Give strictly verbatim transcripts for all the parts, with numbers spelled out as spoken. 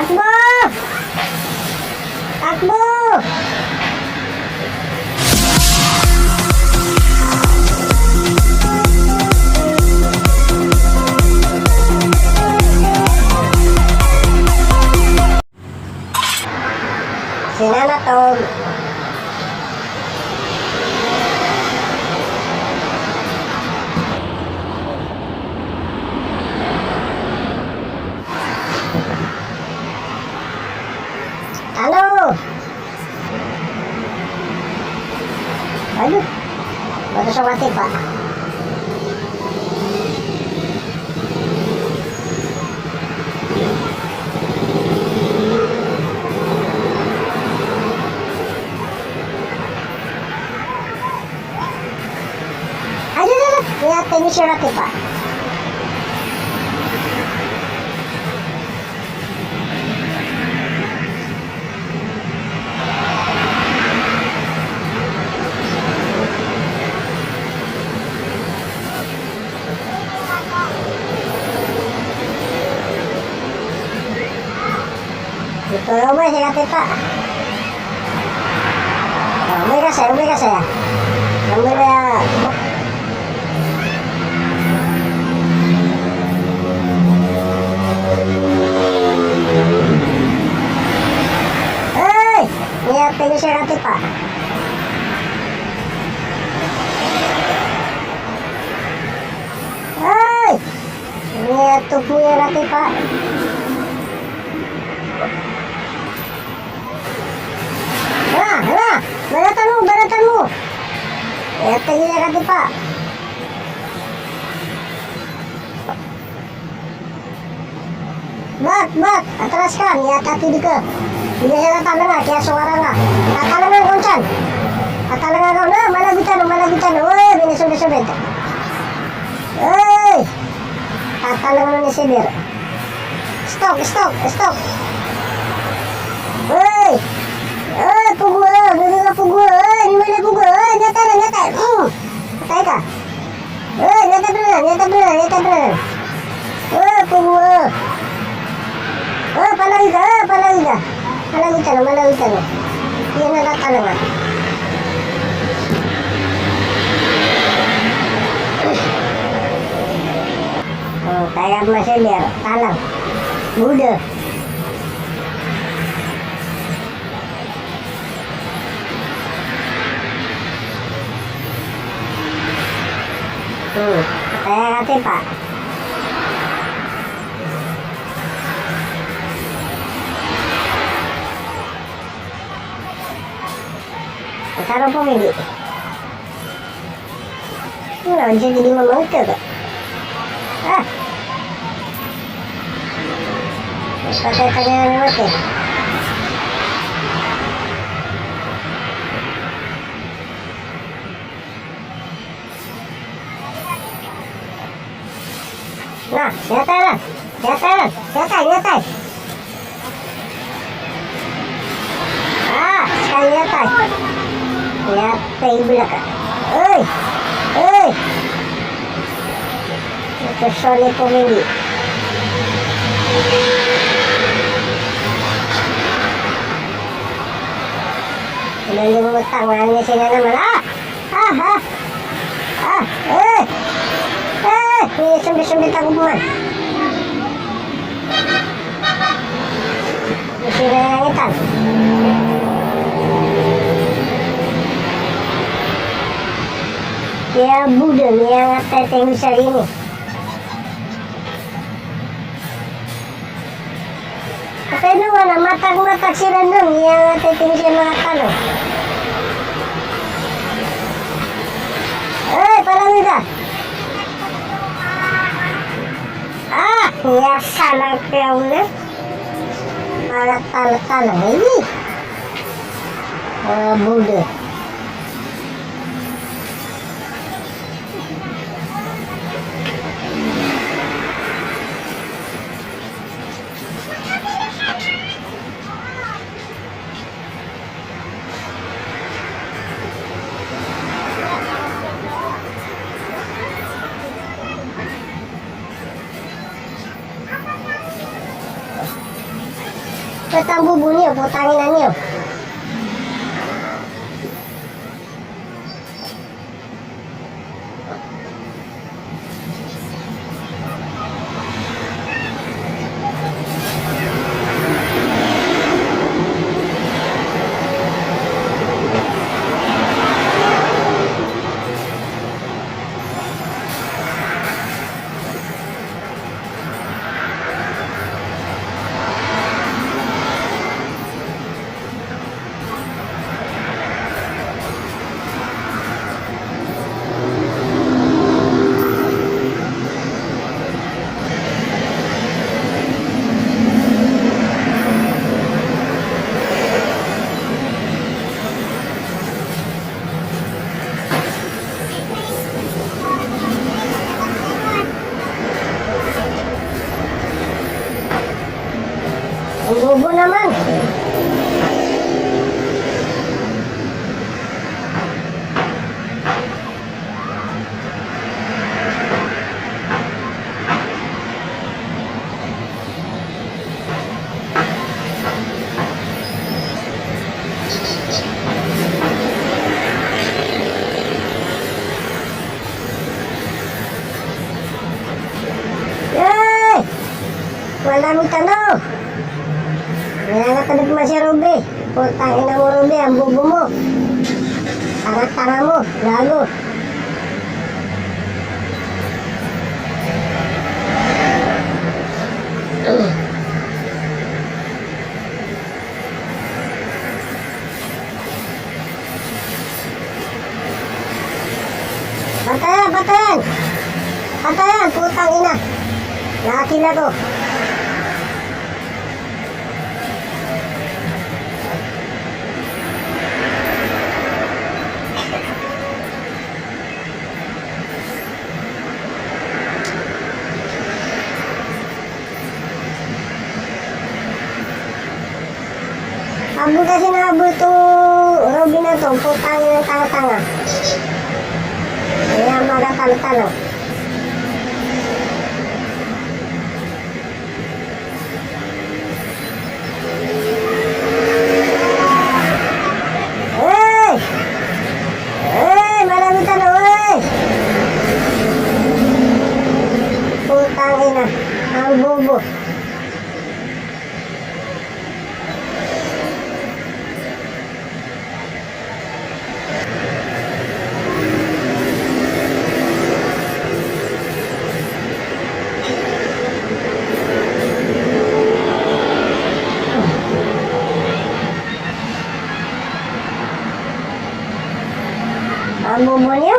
Takbo! Takbo! Sinanatog. Halo. Aduh. Bato sa wati pa. Aduh, aduh, aduh. Iya, thank you, Sir Rakipa. Ito, umay, siya, tita. Umay ka saya, umay ka saya. Umay ka. Hey! Niya, pwede siya, tita. Hey! Niya, tupo niya, tita. Hala, hala! Baratan mo, baratan mo! Aya, tig iyan rati pa. Bat, bat! Atras ka, miyatati di ka. Di ka siya tatalnga, kiyasowara nga. Tatalnga ka on san. Tatalnga ka on, malagotan, malagotan. Oy, binisobit-sobit. Oy! Tatalnga on i Sibir. Stok, stok, stok. Oy! Oy, pogo, oy, gaga ka pogo, oy, di wala pogo, oy, nyata na, nyata. Mm. Patay ka. Oy, nyata bra, nyata bra, nyata bra. Oy, pogo, oy. Oy, palagi ka, oy, palagi ka. Palagi ka na, palagi ka na. Iyan na tatalnga. O, kaya masender, talang. Buda. Hmm, kaya kati pa. Karo po midi. Wala, jadi di mamangkag. Ah! Patay ka na naman, eh. Na, nyatay na. Nyatay na. Nyatay, nyatay. Ah, skaniyan nyatay. Nyatay i Blaka. Oy! Oy! Ito, sorry po, hindi. Ilan yung matangan niya sila naman? Ah! Ah, ah. Ah, eh. Eh, eh, sumbi-sumbi tago mo, ah. Sira yang itan. Iya, buda, iya, nga teteng sa ini. Kaya naman, matag-matag sira nun, iya, nga teteng sa mga tano. Ay, palagi ka. Ah, iya, sana kaya ulit. Palat-palat ka na, eh. Ah, buda. Katambo bo niyo, putang ina niyo. Ang bobo naman. Yay! Wala mo tano. Wala na ka dito masya, Ruby. Putang ina mo, Ruby, ang bobo mo. Tanga-tanga mo, gago. Patayan, patayan! Patayan, putang ina! Nakakila ko. Abo kasi na abo to Robin na to, putang ina, tanga-tanga. Kaya magatalo-talo. Hey! Hey, maragotan ako, hey! Putang ina, ang bobo. Ang bobo niyo.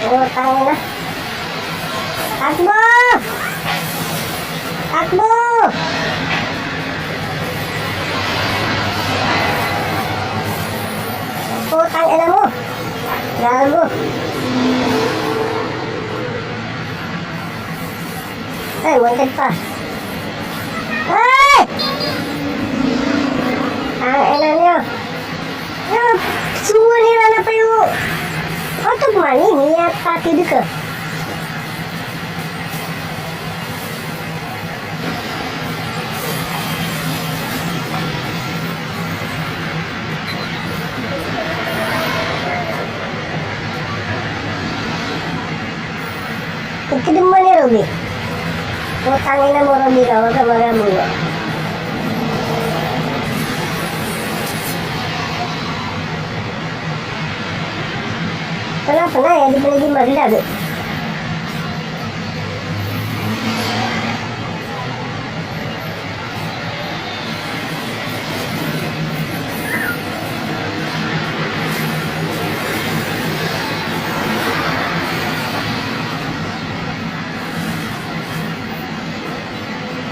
Putang ina. Takbo! Takbo! Putang ina mo. Gago. Ay, wanted pa. Ay! Ang ina niyo. Ay, sumuwal iran na payo. Oto pman ini, iya, pati dito. Pagkadama ni Robi. Putang ina mo, Robi, ka, wag ka magambo. Wala pa na, eh, di pa lagi maglago.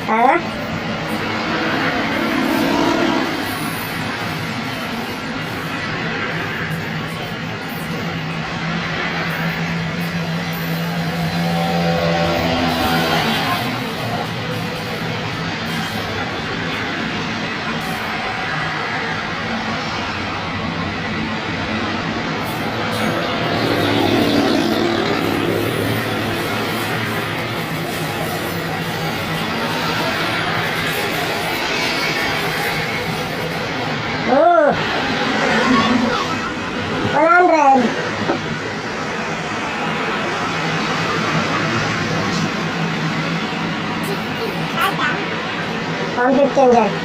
Ha? Tolgar.